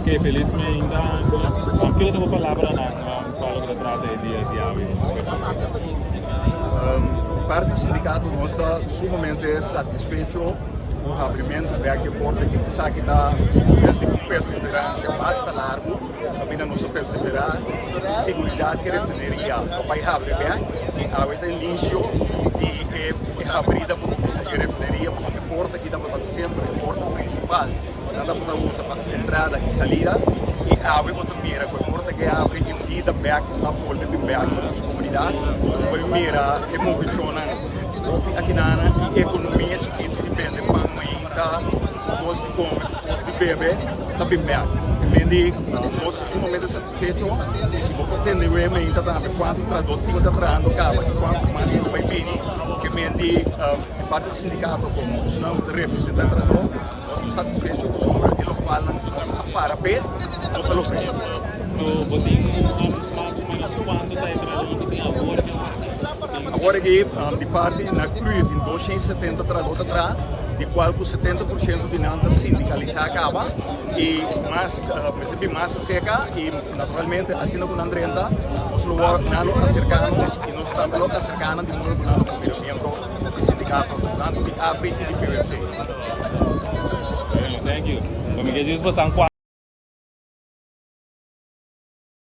Ok, felis mainta, Angela. Kiko ta bo palabranan pa loke ta trata e dia di awe? Di parti di sindikato nos ta sumamente satisfecho ku habrimentu bek di e porta aki. Esaki ta despues di un perseveransia basta largu, kaminda nos a perseverá ku seguridat ku e refineria lo bai habri bek i awe ta inisio di e habrida pa e refineria pasobra e porta aki tabata semper e porta prinsipal. Nan tabata usa pa entrada i salida i awe bo ta mira ku e porta ke habri i bida bek a bolbe bin bek pa nos komunidat. Bo por mira e moveshonnan hopi akinana i ekonomia chikitu di bende pan mainta, kos di kome, kos di bebe ta bin bek. E men di nos ta sumamente satisfecho i si bo por tende wee mainta tambe kuantu trahadó tin ta trahando kaba i kuantu mas lo bai bini. Ke men di di parti di sindikato komo esnan ku ta representa trahadó. Nos ta satisfecho pasobra e lokualnan ku nos a para p'e, nos a logr'é. So bo tin mas o menos kuantu ta e trahadónan ku tin awor aki? Awor aki di parti na Cru tin 270 trahadó ta traha, di kual ku 70% di nan ta sindikalisá kaba i mas mester bin mas aserka i naturalmente asina ku nan drenta nos lo wòrdu nan lo aserká nos i nos tambe lo aserká nan di modo ku nan lo por bira miembro di sindikato tantu di API i di PWC. Thank you.